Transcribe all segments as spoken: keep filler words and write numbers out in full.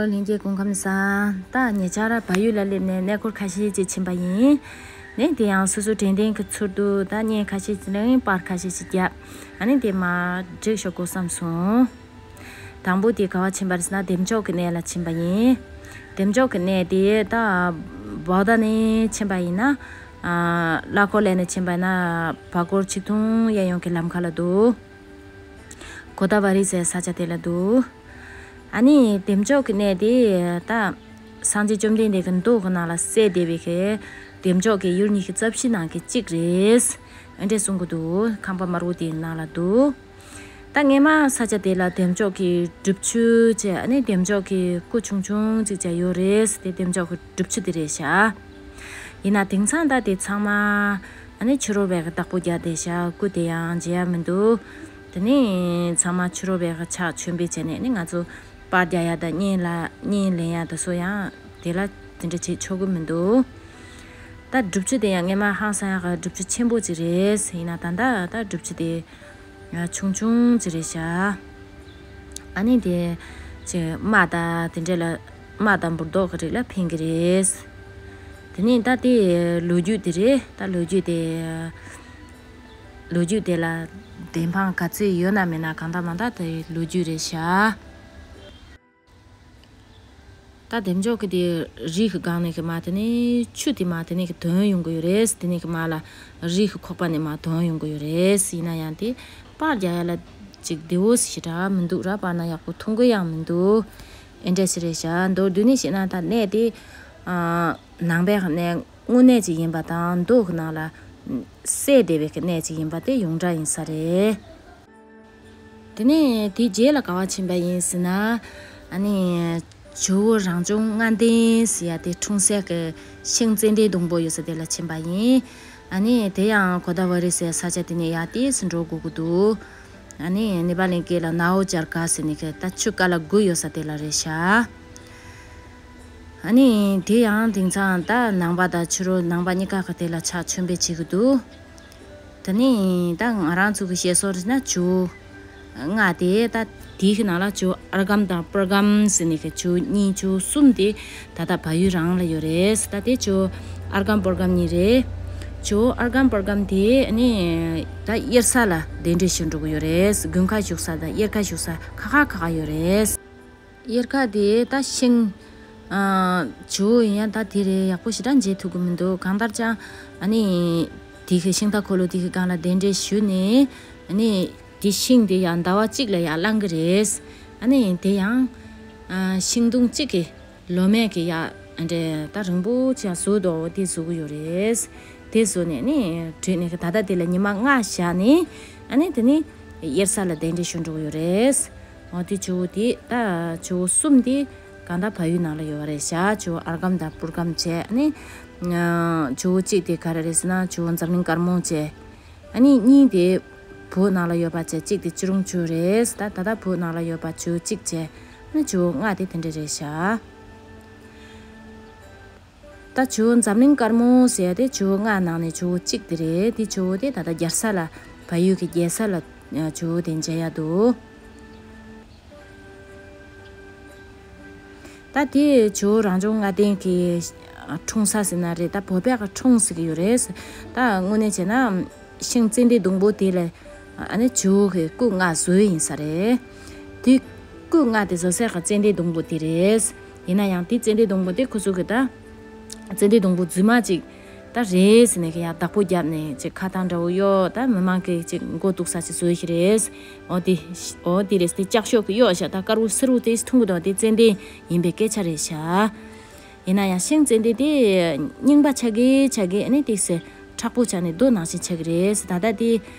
ལྷན་རྒྱས་སྐུ་ཁམས་བཟང་། ད་ཉེ་ཆར་བལ་ཡུལ་ལ་སླེབས་ནས་གནས་སྐོར་ཁ་ཤས་ཅིག་ཕྱིན་པ་ཡིན། ནས་དེ་ཡང་སོ་སོ་དྲན་རྟེན་གྱི་ཚུལ་དུ་ད་བརྙན་ཁ་ཤས་ཅིག་ལེན། པར་ཁ་ཤས་ཅིག་བརྒྱབ། ཨ་ནི་དེ་མར་བསྒྲིགས་ཤོག་གོ་བསམ་སོང་། དང་པོ་དེ་ག་བ་ཕྱིན་པ་རེད་ཟེར་ན་བདེ་མཆོག་གི་གནས་ལ་ཕྱིན་པ་ཡིན། བདེ་མཆོག་གི་གནས་དེ་ད་བོག་ད་ནས་ཕྱིན་པ་ཡིན་ན། ཨ། གླ་འཁོར་ལེན་ནས་ཕྱིན་པ་ཡིན་ན་བར་སྐོར་ཆིག་ཐུང་གཡས་གཡོན་གྱི་ལམ་ཁ་ལ་འདུག་གོ་ད་བ་རི་ཟེར་ས་ཆ་དེ་ལ་འདུག་ཨ་ནི་བདེ་མཆོག་གི་གནས་དེ་ད་སངས་རྒྱས་བཅོམ་ལྡན་འདས་ཀྱི་མདོ་གི་ནང་ལ་གསལ་བསྡད་པའི་གི་བདེ་མཆོག་གི་ཡུལ་ཉི་ཤུ་རྩ་བཞི་ནང་གི་གཅིག་རེད། ཨ་འདྲས་གསུང་གི་འདུག་ཁང་པ་དམར་པོ་དེའི་ནང་ལ་འདུག་ད་སྔས་མ་ས་ཆ་དེ་ལ་བདེ་མཆོག་གི་སྒྲུབ་ཆུ་བཅས། ཨ་ནི་བདེ་མཆོག་གི་སྐུ་ཆུང་ཆུང་ཅིག་བཅས་ཡོད་རེད། དེ་བདེ་མཆོག་གི་སྒྲུབ་ཆུ་དེ་རེད་ཤག་ཡིན་ན་དེང་སང་ད་དེ་ཚང་མ་ཨ་ནི་ཕྱི་རོལ་པའི་བདག་པོ་རྒྱག་བསྡད་ཤག་སྐུ་དེ་ཡང་མཇལ་ཡ་མི་འདུག་དེ་ནས་ཚང་མ་ཕྱི་རོལ་པའི་ཕྱག་མཆོད་འབུལ་བྱས་ནས་ནི་ང་ཚོ་པར་རྒྱག་ཡ་དང་བརྙན་ལ་བརྙན་ལེན་ཡ་དེ་ཚོ་ཡང་དེ་ལ་དེ་འདྲ་བྱེད་ཆོག་གི་མི་འདུག་ད་སྒྲུབ་ཆུ་དེ་ཡང་སྔས་མ་ཧང་སང་ཡག་གི་སྒྲུབ་ཆུ་ཆེན་པོ་ཅིག་རེད། ཡིན་ན་ད་ལྟ་ད་སྒྲུབ་ཆུ་དེ་ཡང་ཆུང་ཆུང་ཅིག་རེད་ཤག་ཨ་ནི་དེ་ཅིག་རྨ་དང་དེ་འདྲ་ལ་རྨ་དང་འབུར་རྡོག་གི་རིགས་ལ་ཕན་གི་རེད། དེ་ནས་ད་དེ་ལོ་རྒྱུས་དེ་རེད། ད་ལོ་རྒྱུས་དེ་ལོ་རྒྱུས་དེ་ལ་བདེན་དཔང་ག་ཚོད་ཡོད་ན་མེད་ན་གང་ལྟར་མ་ལྟར་དེ་ལོ་རྒྱུས་རེད་ཤག་ད་བདེ་མཆོག་གི་དེ་རི་གི་སྒང་ནས་གི་མར་དེ་ནས་ཆུ་དེ་མར་དེ་ནས་གི་དོན་ཡོང་གི་ཡོད་རེད། དེ་ནས་གི་མར་ལ་རི་གི་ཁོག་པ་ནས་མར་དོན་ཡོང་གི་ཡོད་རེད། ཡིན་ན་ཡང་དེ་པར་རྒྱག་ཡ་ལ་ཅིག་བདེ་བོ་ཞེ་དྲག་མི་འདུག་ར། པར་ན་ཡག་པོ་མཐོང་གི་ཡང་མི་འདུག་ཨེ་འདྲ་ཞིག་རེད་ཤག་མདོར་བསྡུས་ནས་བཤད་ན་ད་གནས་དེ་ཨ་ནང་པའི་གནས་དངོས་གནས་ཅིག་ཡིན་པ་དང་མདོ་གི་ནང་ལ་གསལ་བསྡད་པའི་གི་གནས་ཅིག་ཡིན་པ་དེ་ཡོངས་གྲགས་ཡིན་ས་རེད། དེ་ནས་དེའི་རྗེས་ལ་ག་བ་ཕྱིན་པ་ཡིན་ཟེར་ན། ཨ་ནི་ཇོ་བོ་རང་བྱུང་ལྔ་ལྡན་ཟེར་ཡ་དེ་འཁྲུངས་སའི་གི་ཤིང་ཙན་དན་སྡོང་པོ་ཡོད་ས་དེ་ལ་ཕྱིན་པ་ཡིན། ཨ་ནི་དེ་ཡང་གོ་ད་བ་རི་ཟེར་ས་ཆ་དེ་ནས་ཡར་ཏོག་ཙམ་འགྲོ་དགོས་ཀྱི་འདུག་ཨ་ནི་ནེ་པ་ལིའི་སྐད་ལ་ནའོ་ཇར་ག་ཟེར་ནས་གི་ད་ཆུ་དཀར་ལ་དགུ་ཡོད་ས་དེ་ལ་རེད་ཤག་ཨ་ནི་དེ་ཡང་དེང་སང་ད་ནང་པ་དང་ཕྱི་རོལ་ནང་པ་གཉིས་ཀ་གི་དེ་ལ་ཕྱག་མཆོད་འབུལ་བྱེད་ཀྱི་འདུག་དེ་ནས་ད་ང་རང་ཚོ་གི་བཤད་སྲོལ་རེད་ན་ཇོ་བོ་ལྔ་དེ་ད་དེའི་གི་ནང་ལ་ཇོ་བོ་ཨརྒྷཾ་དང་པུརྒྷཾ་ཟེར་ནས་གི་ཇོ་བོ་གཉིས་ཇོ་བོ་གསུམ་དེ་ད་ལྟ་བལ་ཡུལ་རང་ལ་ཡོད་རེད། ད་དེ་ཇོ་བོ་ཨརྒྷཾ་པུརྒྷཾ་གཉིས་རེད། ཇོ་བོ་ཨརྒྷཾ་པུརྒྷཾ་དེ་ནི་ད་གཡེར་ས་ལ་གདན་འདྲེན་ཞུ་འགྲོ་གི་ཡོད་རེད། དགུན་ཁ་བཞུགས་ས་དང་དབྱར་ཁ་བཞུགས་ས་ཁ་ཁ་ཁ་ཁ་ཡོད་རེད། དབྱར་ཁ་དེ་ད་ཤིང་ཨ་ཇོ་བོ་ཡིན་ཡང་ད་དེ་རེད། ཡག་པོ་ཞེ་དྲག་མཇལ་ཐུབ་ཀྱི་མི་འདུག་གང་ལྟར་ཀྱང་ཨ་ནི་དེ་གི་ཤིང་རྟ་འཁོར་ལོ་དེ་གི་སྒང་ལ་གདན་འདྲེན་ཞུས་ནས། ཨ་ནི་དེ་ཤིང་དེ་ཡང་ཟླ་བ་གཅིག་ལ་ཡར་བླང་གི་རེད། ཨ་ནི་དེ་ཡང་ཨ་ཤིང་སྡོང་གཅིག་གི་ལོ་མས་གི་ཡར་ཨ་འདྲས་ད་རིང་པོ་ཅིག་བཟོ་འདུག་དེ་བཟོ་གི་ཡོད་རེད། དེ་བཟོ་ནས་ནི་བྲིས་ནས་གི་ད་ལྟ་དེ་ལ་ཉི་མ་ལྔ་བཞག་ནས། ཨ་ནི་དེ་ནི་དབྱར་ས་ལ་གདན་འདྲེན་ཞུ་འགྲོ་གི་ཡོད་རེད། འོ་དེ་ཇོ་བོ་དེ་ད་ཇོ་བོ་གསུམ་དེ་གང་ལྟར་བལ་ཡུལ་ནང་ལ་ཡོད་པ་རེད་ཤག་ཇོ་བོ་ཨརྒྷཾ་དང་པུརྒྷཾ་བྱས་ནི། ཨ་ཇོ་བོ་གཅིག་དེ་ག་རེ་རེད་ཟེར་ན་ཇོ་བོ་འཛམ་གླིང་དཀར་མོ་བྱས། ཨ་ནི་གཉིས་དེ་བོད་ནང་ལ་ཡོད་པ་བྱས། གཅིག་དེ་སྤྱི་རོང་ཇོ་བོ་རེད། ད་ད་ལྟ་བོད་ནང་ལ་ཡོད་པ་ཇོ་བོ་གཅིག་བྱས། ཨ་ནི་ཇོ་བོ་ལྔ་དེ་དེ་འདྲ་རེད་ཤག་ད་ཇོ་བོ་འཛམ་གླིང་དཀར་མོ་ཟེར་ཡ་དེ་ཇོ་བོ་ལྔ་ནང་ནས་ཇོ་བོ་གཅིག་དེ་རེད། དེ་ཇོ་བོ་དེ་ད་ལྟ་རྒྱལ་ས་ལ་བལ་ཡུལ་གྱི་རྒྱལ་ས་ལ་ཇོ་བོ་དེ་མཇལ་ཡ་འདུག་ད་དེ་ཇོ་བོ་རང་བྱུང་ལྔ་ལྡན་གྱི་འཁྲུངས་ས་ཟེར་ན་རེད། ད་བོད་པའི་གི་འཁྲུངས་ཟེར་གྱི་ཡོད་རེད། ད་དངོས་གནས་བྱས་ན། ཤིང་ཙན་དན་སྡོང་པོ་དེ་ལ་ཨ་ནི་ཇོ་བོ་གི་སྐུ་ལྔ་བཟོས་ཡིན་ས་རེད། དེ་སྐུ་ལྔ་དེ་བཟོ་སའི་གི་ཙན་དན་སྡོང་པོ་དེ་རེད། ཡིན་ན་ཡང་དེ་ཙན་དན་སྡོང་པོ་དེ་ཁོ་ཚོ་གི་ད་ཙན་དན་སྡོང་པོ་རྫུན་མ་ཅིག་ད་རེད་ཟེར་ནས་གི་ཡར་བདག་པོ་བརྒྱབ་ནས་ཅིག་ཁ་བཏང་འདྲ་བོ་གཡོག་ད་མི་མང་གི་ཅིག་མགོ་གཏུག་ས་ཅིག་བཟོས་ཤིག་རེད། འོ་དེ་འོ་དེ་རེད། དེ་ལྕགས་ཤོག་གི་གཡོག་ཤ་ད་དཀར་པོ་སེར་པོ་དེ་མཐོང་གི་འདུག་དེ་ཙན་དན་ཡིན་པའི་སྐད་ཆ་རེད་ཤག་ཡིན་ན་ཡང་ཤིང་ཙན་དན་དེ་རྙིང་པ་ཆགས་ཀྱི་ཆགས་ཀྱི་ཨ་ནི་ཏོག་ཙམ་མཁྲེགས་པོ་ཆགས་ནས་རྡོ་ནང་བཞིན་ཆགས་ཀྱི་རེད། ད་ལྟ་དེ་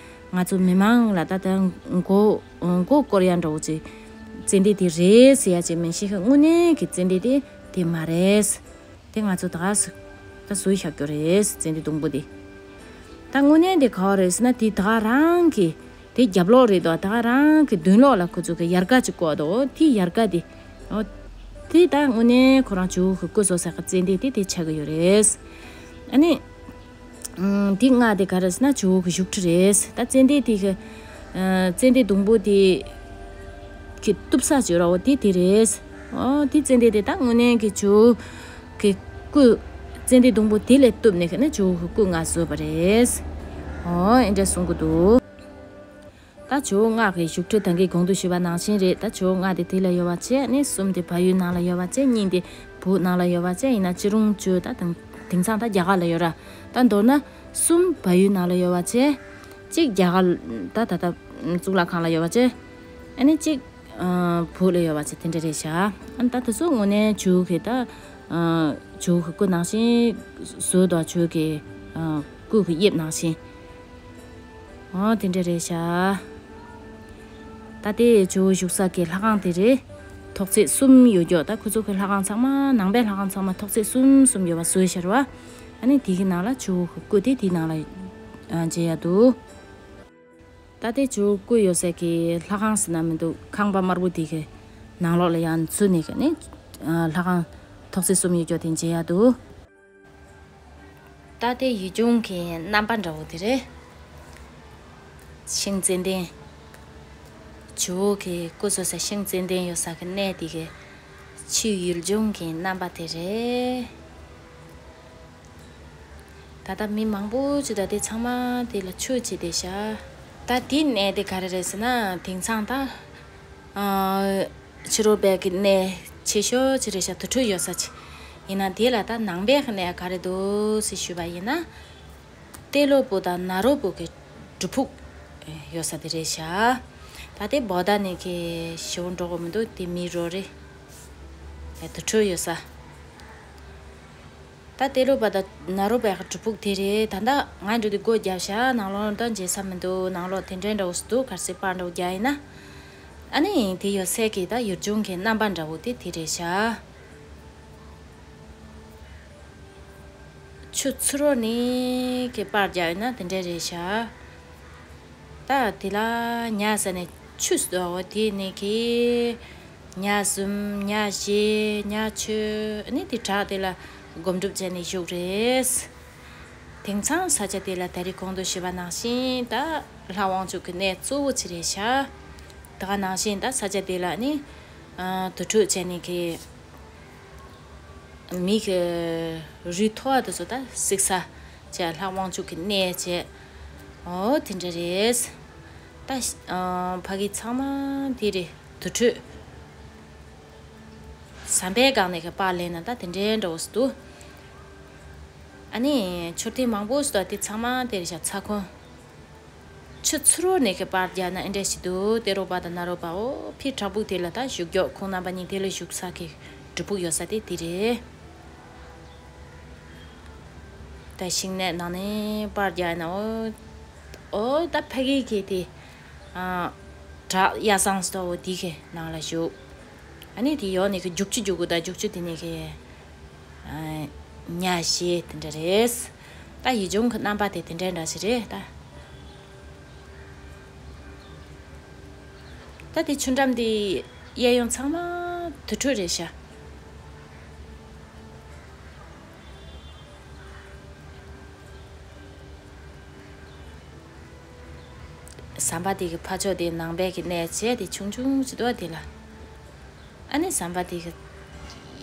ང་ཚོ་མི་མང་ལ་ད་ལྟ་མགོ་མགོ་སྐོར་ཡ་འདྲ་བོ་ཅིག་ཙན་དན་དེ་རེད་ཟེར་ཡ་ཅིག་མིན་ཤིང་ཤ་དངོས་གནས་ཀྱི་ཙན་དན་དེ་དེ་མ་རེད། དེ་ང་ཚོ་ད་ག་ས་ད་བཟོས་བཞག་རྒྱུ་རེད། ཙན་དན་སྡོང་པོ་དེ། ད་དངོས་གནས་དེ་ག་བ་རེད་ཟེར་ན་དེ་ད་ག་རང་གི་དེ་རྒྱབ་ལོགས་རེད་དོ། ད་ག་རང་གི་མདུན་ལོགས་ལ་ཁོ་ཚོ་གི་ཡལ་ག་ཅིག་བཀོག་འདུག་དེ་ཡལ་ག་དེ། འོ། དེ་ད་དངོས་གནས་ཁོ་རང་ཇོ་བོ་གི་སྐུ་བཟོ་ས་གི་ཙན་དན་དེ་དེ་ཆགས་ཀྱི་ཡོད་རེད། ཨ་ནི། ཨང་། དེ་ལྔ་དེ་ག་རེ་ཟེར་ན་ཇོ་བོ་གི་བཞུགས་ཁྲི་རེད། ད་ཙན་དན་དེ་གི་ཨ་ཙན་དན་སྡོང་པོ་དེ་གི་གཏུབ་ས་ཅིག་ཡོད་ར། འོ་དེ་དེ་རེད། ཨོ་དེ་ཙན་དན་དེ་ད་དངོས་གནས་ཀྱི་ཇོ་བོ་གི་སྐུ། ཙན་དན་སྡོང་པོ་དེ་ལས་གཏུབས་ནས་ཁ་ནས་ཇོ་བོ་གི་སྐུ་ང་བཟོས་པ་རེད། ཨོ་ཨེ་འདྲ་གསུང་གི་འདུག་ད་ཇོ་བོ་སྔགས་ཀྱི་བཞུགས་ཁྲི་ད་གིན་གོང་དུ་ཞུས་པ་ནང་བཞིན་རེད། ད་ཇོ་བོ་སྔགས་དེ་དེ་ལ་ཡོད་པ་བྱས་ནས། གསུམ་དེ་བལ་ཡུལ་ནང་ལ་ཡོད་པ་བྱས། གཉིས་དེ་བོད་ནང་ལ་ཡོད་པ་བྱས། ཡིན་ན་སྤྱིར་བཏང་ཇོ་བོ་ད་དེང་དེང་སང་ད་རྒྱ་གར་ལ་ཡོད་ར། ད་མདོར་ན་གསུམ་བལ་ཡུལ་ནང་ལ་ཡོད་པ་བྱས། གཅིག་རྒྱ་གར་ད་ད་ད་གཙུག་ལག་ཁང་ལ་ཡོད་པ་བྱས། ཨ་ནི་གཅིག་ཨ་བོད་ལ་ཡོད་པ་བྱས། དེ་འདྲ་རེད་ཤག་ཨ་ནི་ད་དེ་ཚོ་དངོས་གནས་ཇོ་བོ་གི་ད་ཨ་ཇོ་བོ་གི་སྐུ་ནང་བཞིན་བཟོས་འདུག་ཇོ་བོ་གི་ཨ་སྐུ་གི་དབྱིབས་ནང་བཞིན། ཨོ་དེ་འདྲ་རེད་ཤག་ད་དེ་ཇོ་བོ་བཞུགས་ས་གི་ལྷ་ཁང་དེ་རེད། ཐོག་བརྩེགས་གསུམ་ཡོད་ཀྱོག་ད་ཁོ་ཚོ་གི་ལྷ་ཁང་ཚང་མ། ནང་པའི་ལྷ་ཁང་ཚང་མ་ཐོག་བརྩེགས་གསུམ་གསུམ་ཡོད་པ་བཟོས་ཤར་བ། ཨ་ནི་དེ་གི་ནང་ལ་ཇོ་བོ་གི་སྐུ་དེ་དེའི་ནང་ལ་ཨ་མཇལ་ཡ་འདུག་ད་དེ་ཇོ་བོ་སྐུ་ཡོད་ས་གི་ལྷ་ཁང་ཟེར་ན་མི་འདུག་ཁང་པ་དམར་པོ་དེ་གི་ནང་ལོགས་ལ་ཡང་འཛུལ་ནས་གི་ནི་ཨ་ལྷ་ཁང་ཐོག་བརྩེགས་གསུམ་ཡོད་ཀྱོག་དེ་མཇལ་ཡ་འདུག་ད་དེ་ཡུལ་ལྗོངས་ཀྱི་རྣམ་པ་འདྲ་བོ་དེ་རེད། ཤིང་ཙན་དན། ཇོ་བོ་གི་སྐུ་བཟོ་ས་ཤིང་ཙན་དན་ཡོད་ས་གི་གནས་དེ་གི་ཆུ་ཡུལ་ལྗོངས་ཀྱི་རྣམ་པ་དེ་རེད། ད་ལྟ་མི་མང་པོ་ཅིག་ད་དེ་ཚང་མ་དེ་ལ་ཆོས་བྱེད་བསྡད་ཤག་ད་དེའི་གནས་དེ་ག་རེ་རེད་ཟེར་ན། དེང་སང་ད་ཨ་ཕྱི་རོལ་པའི་གི་གནས་ཆེ་ཤོས་ཅིག་རེད་ཤག་དུར་ཁྲོད་ཡོད་ས་ཅིག་ཡིན་ན་དེ་ལ་ད་ནང་པའི་གི་གནས་ག་རེ་འདུག་ཟེར་ཞུས་པ་ཡིན་ན། ཏེ་ལོ་པོ་དང་ན་རོ་པོ་གི་སྒྲུབ་ཕུག་ཡོད་ས་དེ་རེད་ཤག་ད་དེ་བོ་ད་ནི་གི་ཞེ་པོ་འགྲོ་གི་མི་འདུག་དེ་མི་རོ་རེད། དུར་ཁྲོད་ཡོད་ས། ད་ཏེ་ལོ་པ་དང་ན་རོ་པའི་སྒྲུབ་ཕུག་དེ་རེད། ད་ལྟ་ང་འགྲོ་དུས་སྒོ་བརྒྱབ་ཤག་ནང་ལོགས་ད་མཇལ་ས་མི་འདུག་ནང་ལོགས་དེ་འདྲའི་འདྲ་བོ་ཞིག་འདུག་གལ་སྲིད་པར་འདྲ་བོ་བརྒྱབ་ཡིན་ན། ཨ་ནི་དེ་ཡོད་ས་གི་ད་ཡུལ་ལྗོངས་ཀྱི་རྣམ་པ་འདྲ་བོ་དེ་དེ་རེད་ཤག་ཆུ་ཚུར་རོ་ནས་གི་པར་རྒྱག་ཡིན་ན་དེ་འདྲ་རེད་ཤག་ད་དེ་ལ་ཉ་ཟེར་ནས་ཆུ་ཟེར་བ་དེ་ནས་གི་ཉ་གསུམ་ཉ་བཞི་ཉ་བཅུ་ནི་དེ་བྲག་དེ་ལ་སྒོམ་སྒྲུབ་བྱས་ནས་བཞུགས་རེད། དེང་སང་ས་ཆ་དེ་ལ་ད་རེས་གོང་དུ་ཞུས་པ་ནང་བཞིན་ད་ལྷ་དབང་ཕྱུག་གི་གནས་གཙོ་བོ་ཅིག་རེད་ཤག་ད་ག་ནང་བཞིན་ད་ས་ཆ་དེ་ལ་ནི་ཨ་དུར་ཁྲོད་བྱས་ནས་གི་མི་གི་རུས་ཐོ་བ་དེ་ཚོ་ད་བསྲེགས་ས་བྱས། ལྷ་དབང་ཕྱུག་གི་གནས་བྱས། ཨོ་དེ་འདྲ་རེད། ད་ཨ་ཕ་གི་ཚང་མ་དེ་རེད། དུར་ཁྲོད་ཟམ་པའི་སྒང་ནས་གི་པར་ལེན་ན་ད་དེ་འདྲའི་འདྲ་བོ་ཞིག་འདུག་ཨ་ནི་མཆོད་རྟེན་མང་པོ་ཞིག་འདུག་དེ་ཚང་མ་དེ་རེད་ཤག་ཚ་ཁོངས། ཆུ་ཚུར་རོ་ནས་གི་པར་རྒྱག་ན་ཨེ་འདྲ་ཞིག་འདུག་ཏེ་རོ་པ་དང་ན་རོ་པ། འོ་ཕི་བྲག་ཕུག་དེ་ལ་ད་བཞུགས་རྒྱུ། ཁོང་རྣམ་པ་གཉིས་དེ་ལ་བཞུགས་ས་གི་སྒྲུབ་ཕུག་ཡོད་ས་དེ་དེ་རེད། ད་ཤིང་ནགས་ནང་ནས་པར་རྒྱག་ན་འོ། འོ་ད་ཕ་གི་གི་དེ་ཨ་བྲག་གཡའ་བཟང་ཟེར་འོ་དེ་གི་ནང་ལ་བཞུགས། ཨ་ནི་དེ་ཡོག་ནས་གི་རྒྱུག་ཆུ་རྒྱུག་གི་ད་རྒྱུག་ཆུ་དེ་ནས་གི་ཉ་བཞི་དེ་འདྲ་རེད། ད་ཡུལ་ལྗོངས་ཀྱི་རྣམ་པ་དེ་དེ་འདྲ་འདྲ་ཞིག་རེད་ད། ད་དེ་ཆུ་འགྲམ་དེ་གཡས་གཡོན་ཚང་མ་དུར་ཁྲོད་རེད་ཤག་ཟམ་པ་དེ་གི་ཕར་ཕྱོགས་དེ་ནང་པའི་གི་གནས་བྱས་དེ་ཆུང་ཆུང་ཞིག་འདུག་དེ་ལ། ཨ་ནི་ཟམ་པ་དེ་གི་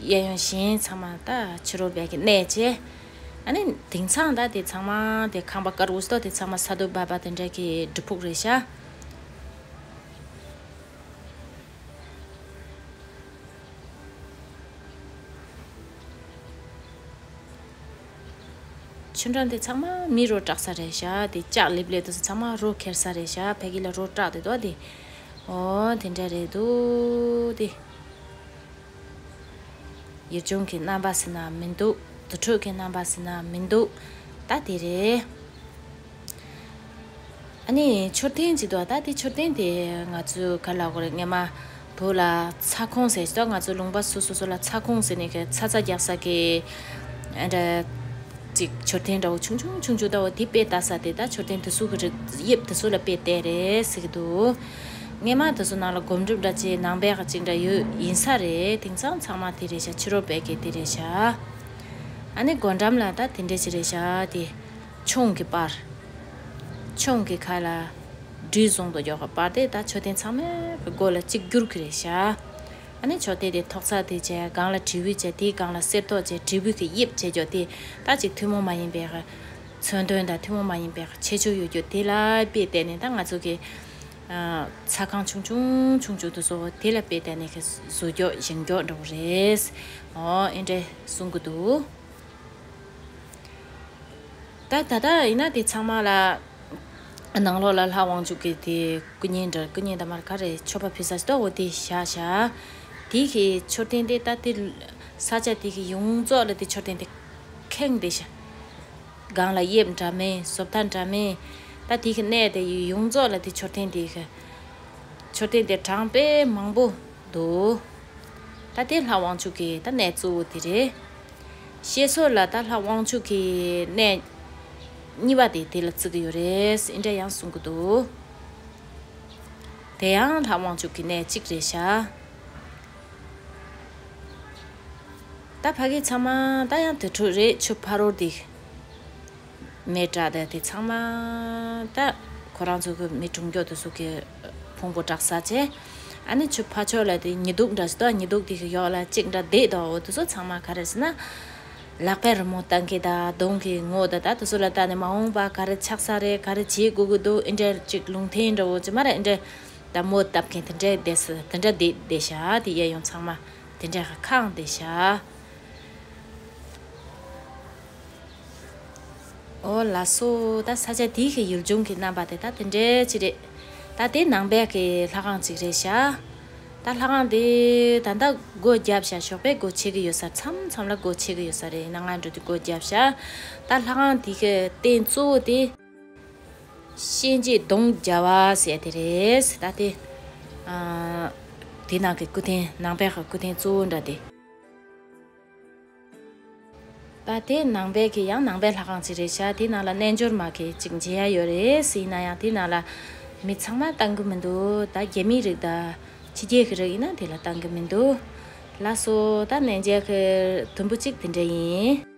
གཡས་གཡོན་གཞན་ཚང་མ་ད་ཕྱི་རོལ་པའི་གི་གནས་བྱས། ཨ་ནི་དེང་སང་ད་དེ་ཚང་མ་དེ་ཁང་པ་དཀར་པོ་ཞིག་འདུག་དེ་ཚང་མ་ས་དུ་བ་བ་དེ་འདྲ་གི་སྒྲུབ་ཕུག་རེད་ཤག་ཆུ་འགྲམ་དེ་ཚང་མ་མི་རོ་བྲག་ས་རེད་ཤག་དེ་ལྕགས་ལེབ་ལེབ་དེ་ཚོ་ཚང་མ་རོ་ཁྱེར་ས་རེད་ཤག་ཕ་གི་ལ་རོ་བྲག་དེ་དོ་དེ། འོ་དེ་འདྲ་རེད་འདུག་དེ། ཡུལ་ལྗོངས་ཀྱི་རྣམ་པ་ཟེར་ན་མི་འདུག་དུར་ཁྲོད་ཀྱི་རྣམ་པ་ཟེར་ན་མི་འདུག་ད་དེ་རེད། ཨ་ནི་མཆོད་རྟེན་ཅིག་འདུག་ད་དེ་མཆོད་རྟེན་དེ་ང་ཚོས་ག་ལབ་དགོས་རེད། སྔོན་མ་བོད་ལ་ཚ་ཁོངས་ཟེར་ཅིག་འདུག་ང་ཚོ་ལུང་པ་སོ་སོ་སོ་ལ་ཚ་ཁོངས་ཟེར་ནས་གི་ཚ་ཚ་རྒྱག་ས་གི་ཨ་འདྲ་ཅིག་མཆོད་རྟེན་འདྲ་བོ་ཆུང་ཆུང་ཆུང་ཆུང་འདྲ་བོ་དེ་དཔེ་ལྟ་ས་དེ་ད་མཆོད་རྟེན་དེ་ཚོ་གི་རིགས་དབྱིབས་དེ་ཚོ་ལ་དཔེ་བལྟས་རེད་ཟེར་གི་འདུག་སྔོན་མ་དེ་ཚོ་ནང་ལ་སྒོམ་སྒྲུབ་འདྲ་ཅིག་ནང་པའི་གི་ཅིག་འདྲ་ཡོད་ཡིན་ས་རེད། དེང་སང་ཚང་མ་དེ་རེད་ཤག་ཕྱི་རོལ་པའི་གི་དེ་རེད་ཤག་ཨ་ནི་སྒོ་འགྲམ་ལ་ད་དེ་འདྲ་ཞིག་རེད་ཤག་དེ་མཆོང་གི་པར། མཆོང་གི་ཁ་ལ་སྦྲུལ་བཟུང་དུ་འཇོག་གི་པར་དེ་ད་མཆོད་རྟེན་ཚང་མའི་གི་སྒོ་ལ་གཅིག་གྱུར་གི་རེད་ཤག་ཨ་ནི་མཆོད་རྟེན་དེ་ཐོག་ཚད་དེ་བྱས། སྒང་ལ་དྲིལ་བུ་བྱས། དེའི་སྒང་ལ་གསེར་ཏོག་བྱས། དྲིལ་བུ་གི་དབྱིབས་བྱས་རྒྱུ་དེ་ད་ཅིག་ཐུན་མོང་མ་ཡིན་པའི་མཚོན་དོན་དང་ཐུན་མོང་མ་ཡིན་པའི་ཁྱད་ཆོས་ཡོད་རྒྱུ་དེ་ལ་དཔེ་བལྟས་ནས། ད་ང་ཚོ་གི་ཨ་ཚ་ཁང་ཆུང་ཆུང་ཆུང་ཆུང་དེ་ཚོ་དེ་ལ་དཔེ་བལྟས་ནས་གི་བཟོ་རྒྱུ་བཞེངས་རྒྱུ་འདྲ་བོ་རེད། འོ་ཨེ་འདྲས་གསུང་གི་འདུག་ད་ད་ལྟ་ཡིན་ན་དེ་ཚང་མ་ལ་ནང་ལོགས་ལ་ལྷ་དབང་ཕྱུག་གི་དེ་སྐུ་བརྙན་འདྲ། སྐུ་བརྙན་དང་མར་ག་རེ་མཆོད་པ་ཕུལ་ས་ཞིག་འདུག་འོ་དེ་བཞག་བཞག་དེ་གི་མཆོད་རྟེན་དེ་ད་དེ་ས་ཆ་དེ་གི་ཡོངས་རྫོགས་ལ་དེ་མཆོད་རྟེན་དེ་ཁེངས་བསྡད་ཤག་སྒང་ལ་དབྱིབས་འདྲ་མིན། བཟོ་ལྟ་འདྲ་མིན། ད་དེ་གི་གནས་དེ་ཡོངས་རྫོགས་ལ་དེ་མཆོད་རྟེན་དེ་གི་མཆོད་རྟེན་དེ་གྲངས་དཔེ་མང་པོ་འདུག་ད་དེ་ལྷ་དབང་ཕྱུག་གི་ད་གནས་གཙོ་བོ་དེ་རེད། བཤད་སྲོལ་ལ་ད་ལྷ་དབང་ཕྱུག་གི་གནས་གཉིས་པ་དེ་དེ་ལ་བརྩི་གི་ཡོད་རེད། ཨེ་འདྲ་ཡང་གསུང་གི་འདུག་དེ་ཡང་ལྷ་དབང་ཕྱུག་གི་གནས་གཅིག་རེད་ཤག་ད་ཕ་གི་ཚང་མ་ད་ཡང་དེ་འཕྲོ་རེད། ཆུ་ཕ་རོལ་དེ་མེ་དྲག་དེ་དེ་ཚང་མ་ད་ཁོ་རང་ཚོ་གི་མི་གྲོངས་རྒྱུ་དེ་ཚོ་གི་ཕུང་པོ་དྲག་ས་བྱས། ཨ་ནི་ཆུ་ཕ་ཕྱོགས་ལ་དེ་ཉི་གདུགས་འདྲ་ཞིག་འདུག་ཉི་གདུགས་དེ་གི་གཡོག་ལ་གཅིག་འདྲ་བསྡད་འདུག་འོ་དེ་ཚོ་ཚང་མ་ག་རེ་ཟེར་ན། ལག་པས་རི་མོ་བཏང་མཁན་དང་གདོང་གི་ངོ་དང་ད་དེ་ཚོ་ལ་ལྟ་ནས་མ་འོངས་པ་ག་རེ་ཆགས་ས་རེད། ག་རེ་བྱེད་དགོས་ཀྱི་འདུག་ཨེ་འདྲ་ཅིག་ལུང་བསྟན་འདྲ་བོ་ཅིག་མ་རེད། ཨེ་འདྲ་ད་མོ་བཏབ་མཁན་དེ་འདྲ་བསྡད་ས་དེ་འདྲ་བསྡད་བསྡད་ཤག་དེ་གཡས་གཡོན་ཚང་མ་དེ་འདྲ་ཁེངས་བསྡད་ཤག་འོ་ལགས་སོ། ད་ས་ཆ་དེའི་གི་ཡུལ་ལྗོངས་ཀྱི་རྣམ་པ་དེ་ད་དེ་འདྲའི་ཅིག་རེད། ད་དེ་ནང་པའི་གི་ལྷ་ཁང་ཅིག་རེད་ཤག་ད་ལྷ་ཁང་དེ་ད་ལྟ་སྒོ་བརྒྱབ་ཤག་ཞོགས་པའི་སྒོ་ཕྱེ་གི་ཡོད་ས། མཚམས་མཚམས་ལ་སྒོ་ཕྱེ་གི་ཡོད་ས་རེད། ཡིན་ན་སྔ་དྲོ་དེ་སྒོ་བརྒྱབ་ཤག་ད་ལྷ་ཁང་དེ་གི་རྟེན་གཙོ་བོ་དེ་གཤིན་རྗེ་གདོང་བརྒྱ་པ་ཟེར་དེ་རེད། ད་དེ་ཨ་དེ་ནང་གི་སྐུ་རྟེན། ནང་པའི་གི་སྐུ་རྟེན་གཙོ་བོ་འདྲ་དེ། ད་དེ་ནང་པའི་གི་ཡང་ནང་པའི་ལྷ་ཁང་ཅིག་རེད་ཤག་དེ་ནང་ལ་རྣལ་འབྱོར་མ་གི་ཅིག་མཇལ་ཡ་ཡོད་རེད། ཡིན་ན་ཡང་དེ་ནང་ལ་མི་ཚང་མ་བཏང་གི་མི་འདུག་ད་རྒྱ་མིའི་རིགས་དང་ཕྱི་རྒྱལ་གི་རིགས་ཡིན་ན་དེ་ལ་བཏང་གི་མི་འདུག་ལགས་སོ། ད་གནས་མཇལ་གི་དུམ་བུ་གཅིག་དེ་འདྲ་ཡིན།